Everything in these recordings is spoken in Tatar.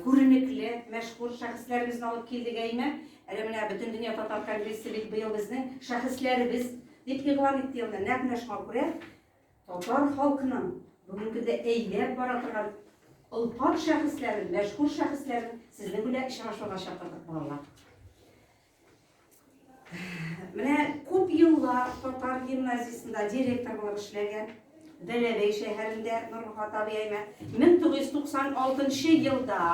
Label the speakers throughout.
Speaker 1: Күренекле, мәшһүр шәхесләребезне алып килдек, әйме? Әле менә Бөтендөнья татар конгрессы бит быел безнең шәхесләребез дип игълан итте елны. Нәкъ менә шуңа күрә татар халкының бүгенге көндә әйдәп бара торган олпат шәхесләрен, мәшһүр шәхесләрен сезнең белән очрашуга чакырдык, балалар. Менә күп еллар татар гимназиясендә директор булып эшләгән Бәләбәй шәһәрендә Нурмөхәммәт абый Әймә 1996 елда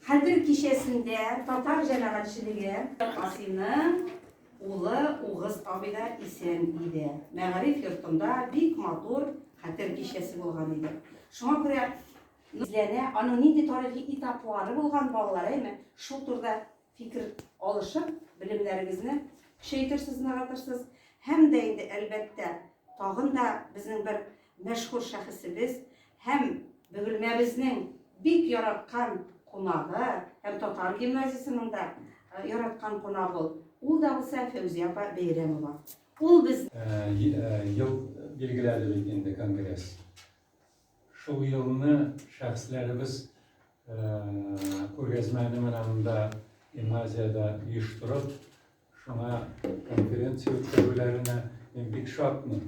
Speaker 1: Хәтер кичәсендә татар җәмәгатьчелеге Асиның улы Угыз абый да исән иде. Мәгариф йортында бик матур хәтер кичәсе булган иде. Шуңа күрә эзләнә, аның нинди тарихи этаплары булган балалар, әйме? Шул турыда фикер алышып, белемнәрегезне көчәйтерсез, ныгытырсыз. Һәм дә инде, әлбәттә, тагын да безнең бер мәшһүр шәхесебез һәм Бөгелмәбезнең бик яраткан кунагы һәм татар гимназиясенең дә э, яраткан кунагы ул. Ул да булса Фәүзия апа Бәйрәмова. Ул без
Speaker 2: э, э, ел билгеләде бит инде конгресс. Шул елны шәхесләребез күргәзмәне менә монда гимназиядә оештырып, шуңа конференция үткәрүләренә мин бик шатмын.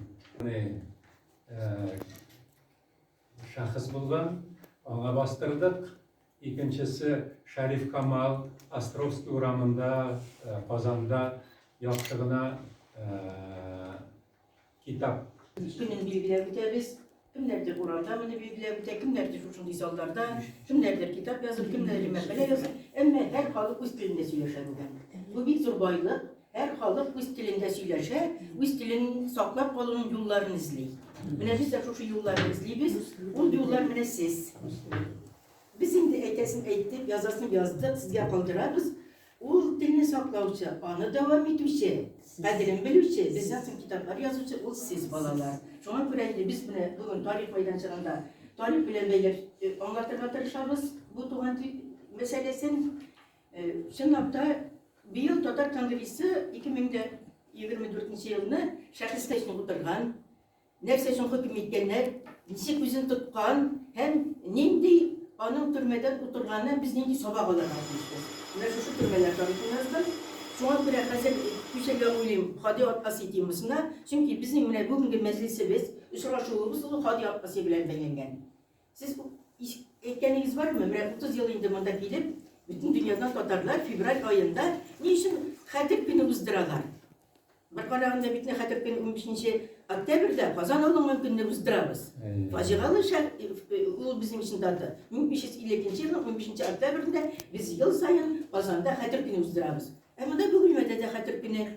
Speaker 2: Шәхес булган, аңа бастырдык. Икенчесе Шәриф Камал, Островский урамында, Казанда яхшы гына Китап.
Speaker 3: Көнен билгеләп үтәбез. Кемнәрдер урамда моны билгеләп үтә, кемнәрдер шушындый залларда, кемнәрдер китап язып, кемнәрдер мәкалә язып. Әмма һәр халык үз телендә сөйләшә бүген. Бу бик зур байлык. Һәр халык үз телендә сөйләшә, үз телен саклап калуның юлларын эзли. Менә без дә шушы юлларны эзлибез. Ул юллар менә сез. Без инде әйтәсен әйттек, язасын яздык, сезгә калдырабыз. Ул телне саклаучы, аны дәвам итүче, кадерен белүче, бездән соң китаплар язучы ул сез, балалар. Шуңа күрә инде без менә бүген тарих мәйданчыгында тарих белән бәйләп аңлатырга тырышабыз бу туган тел мәсьәләсен. Чынлап та, быел Татар конгрессы 2024 елны шәхескә өчен утырган. Нәрсә өчен хөкем иткәннәр, ничек үзен тоткан һәм нинди аның төрмәдән утырганы без нинди сабак алырга тиешбез. Менә шушы төрмәләр тарихын яздым. Шуңа күрә хәзер күчәргә уйлыйм Һади Атласи темасына, чөнки безнең менә бүгенге мәҗлесебез, очрашуыбыз ул Һади Атласи белән бәйләнгән. Сез әйткәнегез бармы, менә 30 ел инде монда килеп, бөтен дөньядан татарлар февраль аенда ни өчен Хәтер көне уздыралар? Бер караганда бит хәтер көне 15 октябрьдә Казан алынган көнне уздырабыз. Фаҗигалы шәр ул безнең өчен дата. 1552 елның 15 октябрендә без ел саен Казанда хәтер көне уздырабыз. Ә монда Бөгелмәдә дә хәтер көне.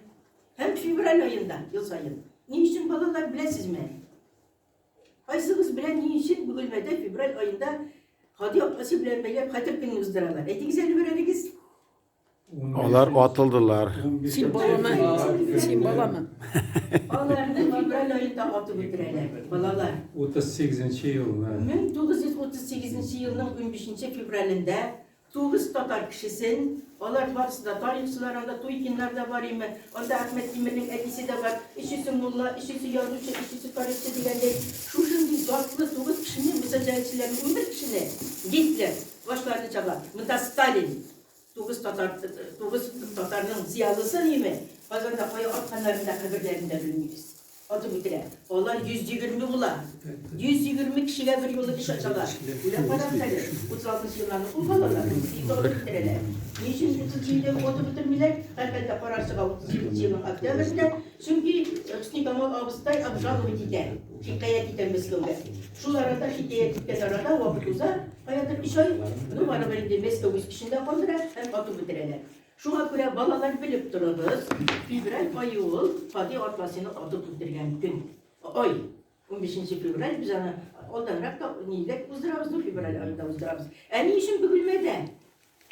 Speaker 3: Һәм февраль аенда ел саен. Ни өчен балалар беләсезме? Кайсыгыз белә ни өчен Бөгелмәдә февраль аенда Һади апасы белән бәйләп хәтер көнен уздыралар? Әйтегез әле берәрегез.
Speaker 4: Алар атылдылар.
Speaker 5: Син баламы? Син баламы?
Speaker 3: Аларны февраль аенда атып үтерәләр, балалар.
Speaker 2: 38 елны.
Speaker 3: 1938 елның 15 февралендә 9 татар кешесен, алар барысы да тарихчылар, анда Туйкиннар да бар име, анда Әхмәт Тимернең әтисе дә бар, өчесе мулла, өчесе язучы, өчесе тарихчы дигәндәй, шушындый затлы 9 кешене, мөсәҗәгатьчеләрнең 11 кешене Гитлер башларны чаба. Монда Сталин, Тугыз татар, тугыз татарның зыялысы диме, Казанда кая атканнарын да, каберләрен дә белмибез. Атып үтерә. Алар 120 була. 120 кешегә бер юлы эш ачалар. Уйлап карагыз әле, 36 елларны кулга алалар, 37 атып үтерәләр. Ни өчен 37 атып үтермиләр? Һәрхәлдә карар чыга 37 елның октябрендә, чөнки Хөсни Камал абыстай обжаловать итә, хикәят итә Мәскәүгә. Шул арада хикәят иткән арада вакыт уза, Каядыр өч ай, ну, барыбер инде Мәскәү үз көчендә калдыра һәм атып үтерәләр. Шуңа күрә, балалар, белеп торыгыз, февраль ае ул Һади Атласины атып үтергән көн. Ай, 15 февраль, без аны алданрак та нидә уздырабыз, ну, февраль аенда уздырабыз. Ә ни өчен Бөгелмәдә?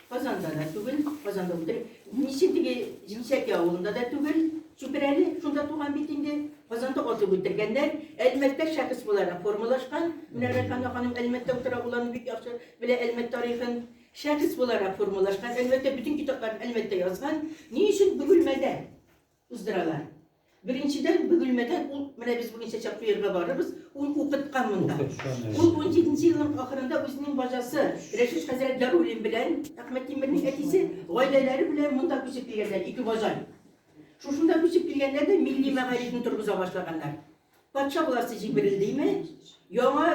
Speaker 3: Казанда да түгел, Казанда үтереп, ничек теге Җимсәке авылында да түгел, Чүпрәле, шунда туган бит инде. Казанда атып үтергәннәр. Әлмәттә шәхес буларак формалашкан. Менә Рәйхана ханым Әлмәттә утыра, ул аны бик яхшы белә Әлмәт тарихын. Шәхес буларак формалашкан, Әлмәттә бөтен китапларын Әлмәттә язган. Ни өчен Бөгелмәдә уздыралар? Беренчедән, Бөгелмәдән ул, менә без бүген чәчәк куярга барырбыз, ул укыткан монда. Ул 17 елның ахырында үзенең бажасы Рәшит хәзрәт Яруллин белән, Әхмәт Тимернең әтисе, гаиләләре белән монда күчеп килгәннәр, ике бажай. Шушында күчеп килгәннәр дә милли мәгарифне торгыза башлаганнар. Патша власте җимерелдеме, яңа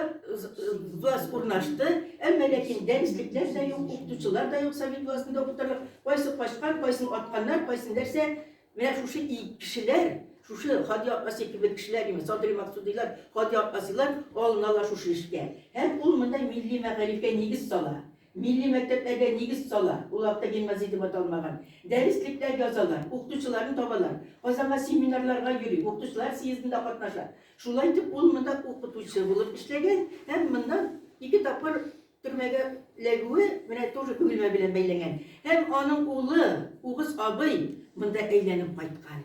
Speaker 3: власть урнашты, әмма ләкин дәреслекләр дә юк, укытучылар да юк совет властында укытырлык. Кайсы качкан, кайсын атканнар, кайсын нәрсә. Менә шушы кешеләр, шушы Һади Апаси кебек кешеләр, имеш, Садри Максудилар, Һади Апасилар алыналар шушы эшкә. Һәм ул монда милли мәгарифкә нигез сала. Милли мәктәпләргә нигез сала, ул вакытта гимназия дип аталмаган. Дәреслекләр язалар, укытучыларын табалар. Казанга семинарларга йөри, укытучылар съездында катнаша. Шулай итеп, ул монда укытучы булып эшләгән һәм моннан ике тапкыр төрмәгә эләгүе менә тоже Бөгелмә белән бәйләнгән. Һәм аның улы Угыз абый монда әйләнеп кайткан.